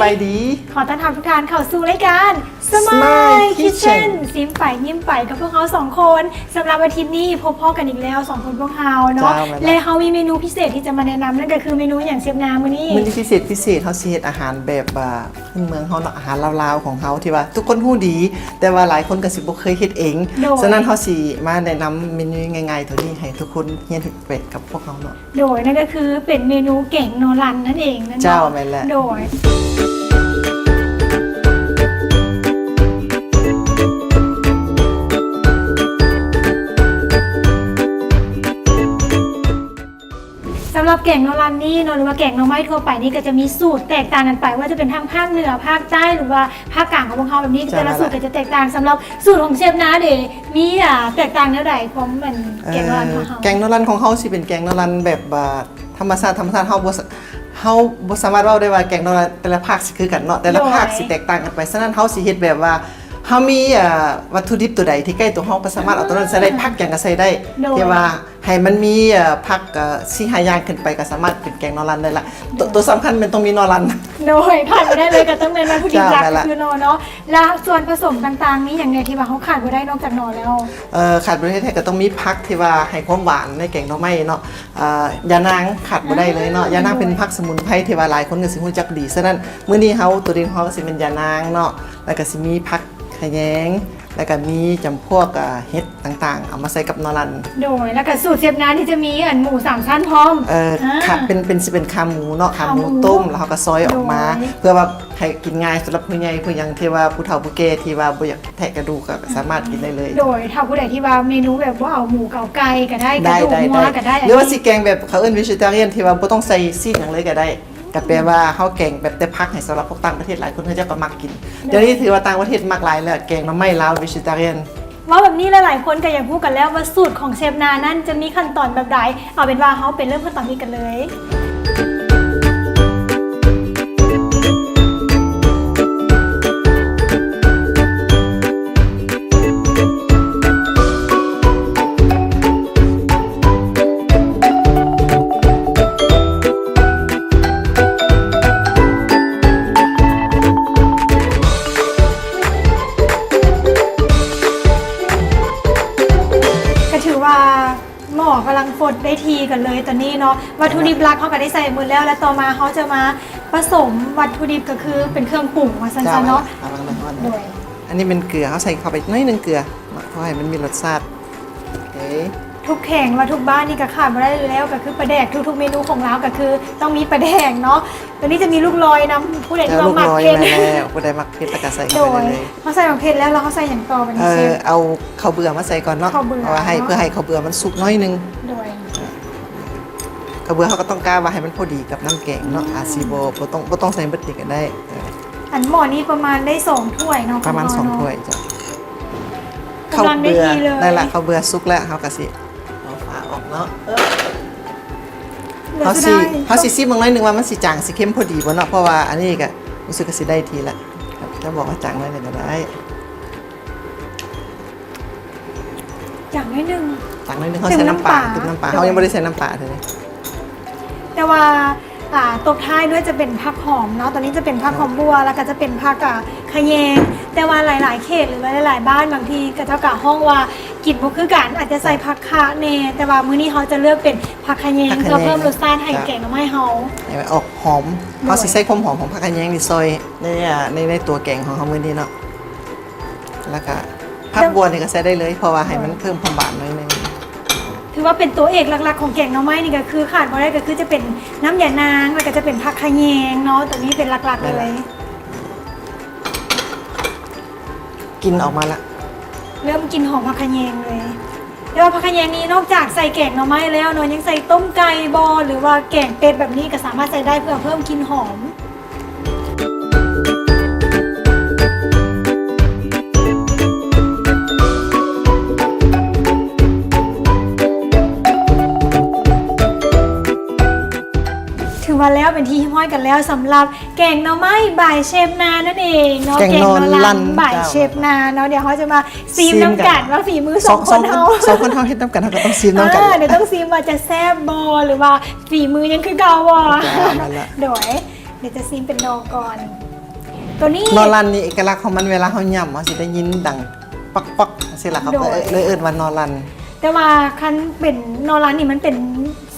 ສະບາຍດີ ຂໍຕ້ອນຮັບທຸກທ່ານເຂົ້າສູ່ລາຍການ Smile Smile Kitchen Kitchen ຊິມໄປຍິ້ມໄປກັບພວກເຮົາສອງຄົນ. ສຳລັບອາທິດນີ້ພົບພໍ້ກັນອີກແລ້ວ ສອງຄົນພວກເຮົາເນາະ ເຈົ້າ ແມ່ນລະ ແລະ ເຮົາມີເມນູພິເສດທີ່ຈະມາແນະນຳ ນັ້ນກໍຄືເມນູຫຍັງ ເຊຟນາ ມື້ນີ້? ມື້ນີ້ພິເສດ ພິເສດ ເຮົາຊິເຮັດອາຫານແບບວ່າພື້ນເມືອງເຮົາເນາະ ອາຫານລາວໆຂອງເຮົາ ທີ່ວ່າທຸກຄົນຮູ້ດີ ແຕ່ວ່າຫຼາຍຄົນກໍຊິບໍ່ເຄີຍເຮັດເອງ. ໂດຍ ສະນັ້ນເຮົາຊິມາແນະນຳເມນູງ່າຍໆໂຕນີ້ໃຫ້ທຸກຄົນຮຽນເຮັດໄປກັບພວກເຮົາເນາະ. ໂດຍ ນັ້ນກໍຄືເປັນເມນູແກງໜໍ່ລັນນັ້ນເອງ ແມ່ນບໍ່? ເຈົ້າ ແມ່ນແຫຼະ. ໂດຍ ສຳລັບແກງໜໍ່ລັນນີ້ເນາະ ຫຼືວ່າແກງໜໍ່ໄມ້ທົ່ວໄປນີ້ ກໍຈະມີສູດແຕກຕ່າງກັນໄປ ວ່າຈະເປັນທາງພາກເໜືອ ພາກໃຕ້ ຫຼືວ່າພາກກາງຂອງພວກເຮົາແບບນີ້ ເຈົ້າ ແຕ່ລະສູດກໍຈະແຕກຕ່າງ. ສຳລັບສູດຂອງເຊຟນາເດ ມີ ອ່າ ແຕກຕ່າງແນວໃດ ຄວາມ ອັນ ເອີ ແກງໜໍ່ລັນຂອງເຮົາ? ແກງໜໍ່ລັນຂອງເຮົາຊິເປັນແກງໜໍ່ລັນແບບ ອ່າ ທຳມະຊາດ ທຳມະຊາດ ເຮົາບໍ່ ເຮົາບໍ່ສາມາດເວົ້າໄດ້ວ່າແກງໜໍ່ລັນແຕ່ລະພາກຊິຄືກັນເນາະ ແຕ່ລະພາກ ໂດຍ ຊິແຕກຕ່າງກັນໄປ. ສະນັ້ນເຮົາຊິເຮັດແບບວ່າ ເຮົາມີ ອ່າ ວັດຖຸດິບຕົວໃດທີ່ໃກ້ຕົວເຮົາ ກໍສາມາດເອົາຕົວນັ້ນໃສ່ໄດ້. ອືມ ຜັກຫຍັງກໍໃສ່ໄດ້ ໂດຍ ທີ່ວ່າໃຫ້ມັນມີ ເອີ ຜັກ ເອີ ສີ່ຫ້າຢ່າງຂຶ້ນໄປ ກໍສາມາດເປັນແກງໜໍ່ລັນໄດ້ລະ. ໂດຍ ໂຕ ໂຕສຳຄັນແມ່ນຕ້ອງມີໜໍ່ລັນ. ໂດຍ ຂາດບໍ່ໄດ້ເລີຍກໍຕ້ອງແມ່ນວັດຖຸດິບຫຼັກ ເຈົ້າ ແມ່ນລະ ຄືໜໍ່ເນາະ. ແລ້ວສ່ວນປະສົມຕ່າງໆ ມີຫຍັງແດ່ທີ່ວ່າເຮົາຂາດບໍ່ໄດ້ນອກຈາກໜໍ່ແລ້ວ? ເອີ ຂາດບໍ່ໄດ້ແທ້ໆ ກໍຕ້ອງມີຜັກທີ່ວ່າໃຫ້ຄວາມຫວານໃນແກງໜໍ່ໄມ້ເນາະ. ເອີ ຢານາງຂາດບໍ່ໄດ້ເລີຍເນາະ. ອືມ ຢານາງເປັນຜັກສະໝຸນໄພທີ່ວ່າຫຼາຍຄົນກໍຊິຮູ້ຈັກດີ. ສະນັ້ນ ມື້ນີ້ເຮົາ ໂຕເດັ່ນຂອງເຮົາກໍຊິແມ່ນຢານາງເນາະ ແລ້ວກໍຊິມີຜັກຂະແຍງ ແລ້ວກໍມີຈຳພວກ ເອີ ເຫັດຕ່າງໆ ເອົາມາໃສ່ກັບໜໍ່ລັນ. ໂດຍ ແລ້ວກໍສູດເຊຟນານີ້ຈະມີ ອັນ ໝູສາມຊັ້ນພ້ອມ. ເອີ ອ່າ ຂາ ເປັນ ເປັນ ຊິເປັນຂາໝູເນາະ ຂາໝູ ຂາໝູຕົ້ມ ແລ້ວເຮົາກໍຊອຍອອກມາ ໂດຍ ເພື່ອວ່າໃຫ້ກິນງ່າຍ ສຳລັບຜູ້ໃຫຍ່ຜູ້ຫຍັງທີ່ວ່າ ຜູ້ເຖົ້າຜູ້ແກ່ທີ່ວ່າບໍ່ຢາກແທະກະດູກ ກໍສາມາດກິນໄດ້ເລີຍ. ໂດຍ ຖ້າຜູ້ໃດທີ່ວ່າເມນູແບບບໍ່ເອົາໝູ ກໍເອົາໄກ່ກໍໄດ້ ໄດ້ ກະດູກງົວກໍໄດ້ ຫຼືວ່າຊິແກງແບບເຂົາເອີ້ນ vegetarian ທີ່ວ່າບໍ່ຕ້ອງໃສ່ຊີ້ນຫຍັງເລີຍກໍໄດ້. ກໍແປວ່າເຮົາແກງແບບແຕ່ຜັກໃຫ້ສຳລັບພວກຕ່າງປະເທດ ຫຼາຍຄົນເຂົາເຈົ້າກໍມັກກິນ. ໂດຍ ດຽວນີ້ຖືວ່າຕ່າງປະເທດມັກຫຼາຍແລ້ວ ແກງໜໍ່ໄມ້ລາວ vegetarian. ເວົ້າແບບນີ້ແລ້ວ ຫຼາຍໆຄົນກໍຢາກຮູ້ກັນແລ້ວວ່າສູດຂອງເຊຟນານັ້ນຈະມີຂັ້ນຕອນແບບໃດ. ເອົາເປັນວ່າເຮົາໄປເລີ່ມຂັ້ນຕອນນີ້ກັນເລີຍ. ກໍຖືວ່າໝໍ້ກຳລັງຟົດໄດ້ທີ່ກັນເລີຍຕອນນີ້ເນາະ. ວັດຖຸດິບຫຼັກເຮົາກໍໄດ້ໃສ່ໝົດແລ້ວ ແລະ ຕໍ່ມາເຮົາຈະມາປະສົມວັດຖຸດິບ ກໍຄືເປັນເຄື່ອງປຸງວ່າຊັ້ນຊະເນາະ. ໂດຍ ອັນນີ້ແມ່ນເກືອ ເຮົາໃສ່ເຂົ້າໄປໜ້ອຍໜຶ່ງ ເກືອ ເພາະໃຫ້ມັນມີລົດຊາດ. ໂອເຄ ທຸກແຂວງ ຫຼືວ່າທຸກບ້ານນີ້ກໍຂາດບໍ່ໄດ້ຢູ່ແລ້ວ ກໍຄືປາແດກ. ທຸກໆເມນູຂອງລາວກໍຄືຕ້ອງມີປາແດກເນາະ. ຕົວນີ້ຈະມີລູກລອຍນຳ ຜູ້ໃດທີ່ວ່າມັກເຜັດ. ເຈົ້າ ລູກລອຍ ແມ່ນແລ້ວ ຜູ້ໃດມັກເຜັດກໍໃສ່ເຂົ້າໄປໄດ້ເລີຍ. ໂດຍ ເຮົາໃส่ໝາກເຜັດແລ້ວ ແລ້ວເຮົາໃສ່ຫຍັງຕໍ່ບັດນີ້ ເອີ ເຊຟ? ເອົາເຂົ້າເບືອມາໃສ່ກ່ອນເນາະ. ເຂົ້າເບືອ ເອົາໄວ້ໃຫ້ ເນາະ ເພື່ອໃຫ້ເຂົ້າເບືອມັນສຸກໜ້ອຍໜຶ່ງ. ໂດຍ ເຂົ້າເບືອເຮົາກໍຕ້ອງກະວ່າໃຫ້ມັນພໍດີກັບນ້ຳແກງເນາະ. ອືມ ອາດຊິບໍ່ ບໍ່ຕ້ອງ ບໍ່ຕ້ອງໃສ່ໝົດນີ້ກໍໄດ້. ເອີ ອັນໝໍ້ນີ້ປະມານໄດ້ສອງຖ້ວຍເນາະ ປະມານສອງຖ້ວຍ. ເຈົ້າ ເຂົ້າເບືອ ກຳລັງໄດ້ທີ່ເລີຍ. ໄດ້ລະ ເຂົ້າເບືອສຸກແລ້ວ ເຮົາກໍຊິເອົາຝາອອກເນາະ. ເອີ ເຮົາຊິ ເຮົາຊິຊີມເບິ່ງໜ້ອຍໜຶ່ງວ່າມັນຊິຈາງ ຊິເຄັມພໍດີບໍ່ເນາະ ເພາະວ່າອັນນີ້ກໍຮູ້ສຶກວ່າຊິໄດ້ທີ່ລະ. ຈະບອກວ່າຈາງໜ້ອຍໜຶ່ງກໍໄດ້. ຈາງໜ້ອຍໜຶ່ງ ຈາງໜ້ອຍໜຶ່ງ. ເຮົາໃສ່ນ້ຳປາ ຕື່ມນ້ຳປາ ເຮົາຍັງບໍ່ໄດ້ໃສ່ນ້ຳປາເທື່ອເດ. ແຕ່ວ່າ ອ່າ ຕົບທ້າຍດ້ວຍຈະເປັນຜັກຫອມເນາະ. ຕອນນີ້ຈະເປັນຜັກຫອມບົ່ວ ແລ້ວກໍຈະເປັນຜັກ ອ່າ ຂະແຍງ. ແຕ່ວ່າຫຼາຍໆເຂດ ຫຼືວ່າຫຼາຍໆບ້ານ ບາງທີເຂົາເຈົ້າກໍຮ້ອງວ່າກິນບໍ່ຄືກັນ ອາດຈະໃສ່ຜັກຄະແດ່ ແຕ່ວ່າມື້ນີ້ເຮົາຈະເລືອກເປັນຜັກຂະແຍງ ເພື່ອເພີ່ມລົດຊາດໃຫ້ແກງໜໍ່ໄມ້ເຮົາ ໃຫ້ມັນອອກຫອມ. ໂດຍ ເຮົາຊິໃສ່ຄວາມຫອມຂອງຜັກຂະແຍງນີ້ຊ່ອຍໃນ ໃນ ໃນຕົວແກງຂອງເຮົາມື້ນີ້ເນາະ. ແລ້ວກະຜັກບົວນີ້ກໍໃສ່ໄດ້ເລີຍ ເພາະວ່າໃຫ້ມັນເພີ່ມຄວາມຫວານໜ້ອຍໜຶ່ງ. ຖືວ່າເປັນຕົວເອກຫຼັກໆຂອງແກງໜໍ່ໄມ້ນີ້ກໍຄືຂາດບໍ່ໄດ້ກໍຄືຈະເປັນນ້ຳຢານາງ ແລ້ວກໍຈະເປັນຜັກຂະແຍງເນາະ. ຕົວນີ້ເປັນຫຼັກໆເລີຍ. ກິ່ນອອກມາລະ ເລີ່ມກິ່ນຫອມຜັກຂະແຍງເລີຍ. ແຕ່ວ່າຜັກຂະແຍງນີ້ນອກຈາກໃສ່ແກງໜໍ່ໄມ້ແລ້ວເນາະ ຍັງໃສ່ຕົ້ມໄກ່ບໍ ຫຼືວ່າແກງເປັດແບບນີ້ກໍສາມາດໃສ່ໄດ້ ເພື່ອເພີ່ມກິ່ນຫອມ. ຖືວ່າແລ້ວເປັນທີ່ຮຽບຮ້ອຍກັນແລ້ວ ສຳລັບແກງໜໍ່ໄມ້ບາຍເຊຟນານັ້ນເອງເນາະ. ແກງໜໍ່ລັນບາຍເຊຟນາເນາະ. ດຽວເຮົາຈະມາຊີມນຳກັນວ່າຝີມືສອງຄົນເຮົາ ສອງຄົນເຮົາເຮັດນຳກັນ ເຮົາກໍຕ້ອງຊີມນຳກັນ. ເອີ ດຽວຕ້ອງຊີມວ່າຈະແຊບບໍ່ ຫຼືວ່າຝີມືຍັງຄືເກົ່າບໍ່. ໂດຍ ດຽວຈະຊີມເປັນດອງກ່ອນ. ໂຕນີ້ ໜໍ່ລັນນີ້ເອກະລັກຂອງມັນ ເວລາເຮົາຫຍ້ຳ ເຮົາຊິໄດ້ຍິນດັງປັກໆ ຈັ່ງຊີ້ລະ ເຂົາກໍເອີ້ນ ເອີ້ນວ່າໜໍ່ລັນ. ແຕ່ວ່າຄັນເປັນໜໍ່ລັນນີ້ ມັນເປັນ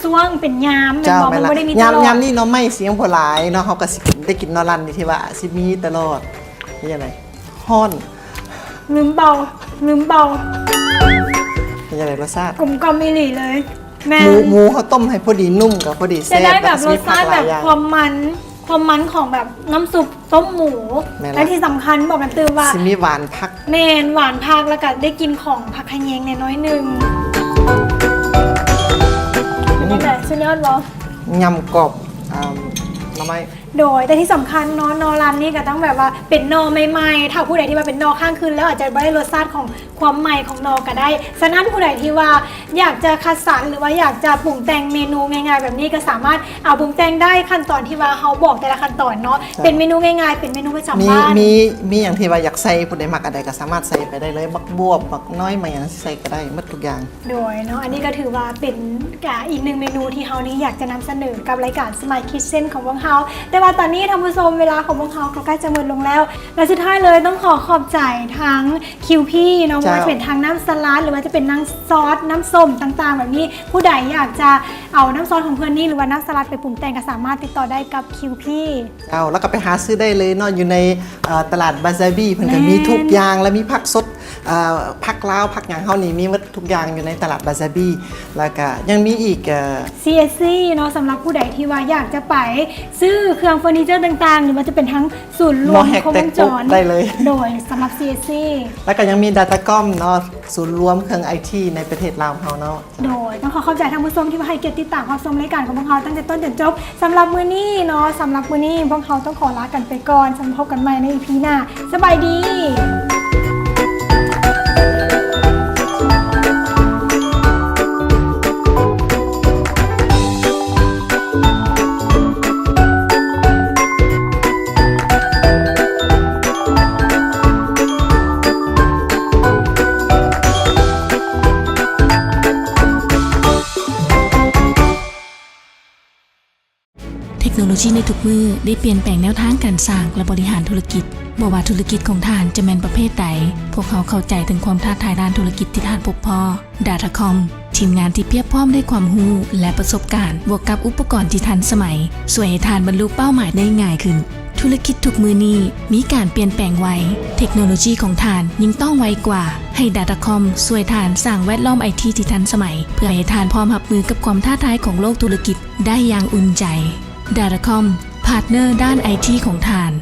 ຊ່ວງເປັນຍາມ ແມ່ນບໍ່? ແມ່ນລະ ມັນບໍ່ໄດ້ມີຕະຫຼອດ ຍາມນີ້ໜໍ່ໄມ້ຊິຍັງບໍ່ຫຼາຍເນາະ ເຮົາກໍຊິໄດ້ກິນໜໍ່ລັນນີ້ ທີ່ວ່າຊິມີຕະຫຼອດ. ເຮັດຈັ່ງໃດ? ຮ້ອນ. ລືມເບົາ ລືມເບົາ. ເປັນຈັ່ງໃດ ລົດຊາດ? ກົມກ່ອມອີ່ຫຼີເລີຍ. ແມ່ນ ໝູ ໝູເຮົາຕົ້ມໃຫ້ພໍດີນຸ້ມ ກໍພໍດີແຊບ ຈະໄດ້ແບບລົດຊາດແບບຄວາມມັນ ຄວາມມັນຂອງແບບນ້ຳຊຸບຕົ້ມໝູ. ແມ່ນລະ ແລະທີ່ສຳຄັນບອກກັນຕື່ມວ່າ ຊິມີຫວານຜັກ. ແມ່ນ ຫວານຜັກ ແລ້ວກໍໄດ້ກິ່ນຂອງຜັກຂະແຍງແດ່ໜ້ອຍໜຶ່ງ. ເປັນຈັ່ງໃດ? ສຸດຍອດບໍ່? ຍຳກອບ ອ່າ ໜໍ່ໄມ້. ໂດຍ ແຕ່ທີ່ສຳຄັນເນາະ ໜໍ່ລັນນີ້ກໍຕ້ອງແບບວ່າເປັນໜໍ່ໃໝ່ໆ ຖ້າຜູ້ໃດທີ່ວ່າເປັນໜໍ່ຄ້າງຄືນແລ້ວ ອາດຈະບໍ່ໄດ້ລົດຊາດຂອງຄວາມໃໝ່ຂອງໜໍ່ກໍໄດ້. ສະນັ້ນຜູ້ໃດທີ່ວ່າຢາກຈະຄັດສັນ ຫຼືວ່າຢາກຈະປຸງແຕ່ງເມນູງ່າຍໆແບບນີ້ ກໍສາມາດເອົາປຸງແຕ່ງໄດ້ ຂັ້ນຕອນທີ່ວ່າເຮົາບອກແຕ່ລະຂັ້ນຕອນເນາະ. ເຈົ້າ ເປັນເມນູງ່າຍໆ ເປັນເມນູປະຈຳບ້ານ. ມີ ມີຫຍັງທີ່ວ່າຢາກໃສ່ ຜູ້ໃດມັກອັນໃດກໍສາມາດໃສ່ໄປໄດ້ເລີຍ ໝາກບວບ ໝາກນ້ອຍ ໝາກຫຍັງ ໃສ່ກໍໄດ້ໝົດທຸກຢ່າງ. ໂດຍເນາະ ອັນນີ້ກໍຖືວ່າເປັນ ອ່າ ອີກໜຶ່ງເມນູທີ່ເຮົານີ້ຢາກຈະນຳສະເໜີກັບລາຍການ Smile Kitchen ຂອງພວກເຮົາ. ແຕ່ວ່າຕອນນີ້ທ່ານຜູ້ຊົມ ເວລາຂອງພວກເຮົາກໍໃກ້ຈະໝົດລົງແລ້ວ ແລະ ສຸດທ້າຍເລີຍຕ້ອງຂໍຂອບໃຈທາງ ຄິວພີ ເນາະ ເຈົ້າ ບໍ່ວ່າຈະເປັນທາງນ້ຳສະຫຼັດ ຫຼືວ່າຈະເປັນນ້ຳຊອດ ນ້ຳສົ້ມຕ່າງໆແບບນີ້ ຜູ້ໃດຢາກຈະເອົານ້ຳຊອດຂອງເພິ່ນນີ້ ຫຼືວ່ານ້ຳສະຫຼັດໄປປຸງແຕ່ງ ກໍສາມາດຕິດຕໍ່ໄດ້ກັບ ຄິວພີ. ເຈົ້າ ແລ້ວກໍໄປຫາຊື້ໄດ້ເລີຍເນາະ ຢູ່ໃນ ເອີ ຕະຫຼາດບາຊາບີ ເພິ່ນກໍມີ ແມ່ນ ທຸກຢ່າງ ແລະ ມີຜັກສົດ ເອີ ຜັກລາວ ຜັກຫຍັງເຮົານີ້ມີໝົດທຸກຢ່າງຢູ່ໃນຕະຫຼາດບາຊາບີ. ແລ້ວກໍຍັງມີອີກ ເອີ ຊີເອັດຊີ ເນາະ ສຳລັບຜູ້ໃດທີ່ວ່າຢາກຈະໄປຊື້ເຄື່ອງເຟີນີເຈີຕ່າງໆ ຫຼືວ່າຈະເປັນທັງສູນລວມຄົບວົງຈອນ ໄດ້ເລີຍ ໂດຍ ສຳລັບ ຊີເອັດຊີ ແລ້ວກໍຍັງມີ Datacom ເນາະ ສູນລວມເຄື່ອງໄອທີໃນປະເທດລາວເຮົາເນາະ. ໂດຍ ຕ້ອງຂໍຂອບໃຈທ່ານຜູ້ຊົມທີ່ວ່າໃຫ້ກຽດຕິດຕາມຮັບຊົມລາຍການຂອງພວກເຮົາຕັ້ງແຕ່ຕົ້ນຈົນຈົບ. ສຳລັບມື້ນີ້ເນາະ ສຳລັບມື້ນີ້ພວກເຮົາຕ້ອງຂໍລາກັນໄປກ່ອນ. ສຳ ພົບກັນໃໝ່ໃນອີພີໜ້າ. ສະບາຍດີ. ເທັກໂນໂລຊີໃນທຸກມື້ໄດ້ປ່ຽນແປງແນວທາງການສ້າງ ແລະ ບໍລິຫານທຸລະກິດ. ບໍ່ວ່າທຸລະກິດຂອງທ່ານຈະແມ່ນປະເພດໃດ, ພວກເຮົາເຂົ້າໃຈເຖິງຄວາມທ້າທາຍດ້ານທຸລະກິດທີ່ທ່ານພົບພໍ້. Datacom ທີມງານທີ່ພຽບພ້ອມດ້ວຍຄວາມຮູ້ ແລະ ປະສົບການ, ບວກກັບອຸປະກອນທີ່ທັນສະໄໝ, ຊ່ວຍໃຫ້ທ່ານບັນລຸເປົ້າໝາຍໄດ້ງ່າຍຂຶ້ນ. ທຸລະກິດທຸກມື້ນີ້ມີການປ່ຽນແປງໄວ, ເທັກໂນໂລຊີຂອງທ່ານຍິ່ງຕ້ອງໄວກວ່າ. ໃຫ້ Datacom ຊ່ວຍທ່ານສ້າງແວດລ້ອມໄອທີທີ່ທັນສະໄໝ, ເພື່ອໃຫ້ທ່ານພ້ອມຮັບມືກັບຄວາມທ້າທາຍຂອງໂລກທຸລະກິດໄດ້ຢ່າງອຸ່ນໃຈ. Datacom ພາດເນີດ້ານໄອທີຂອງທ່ານ.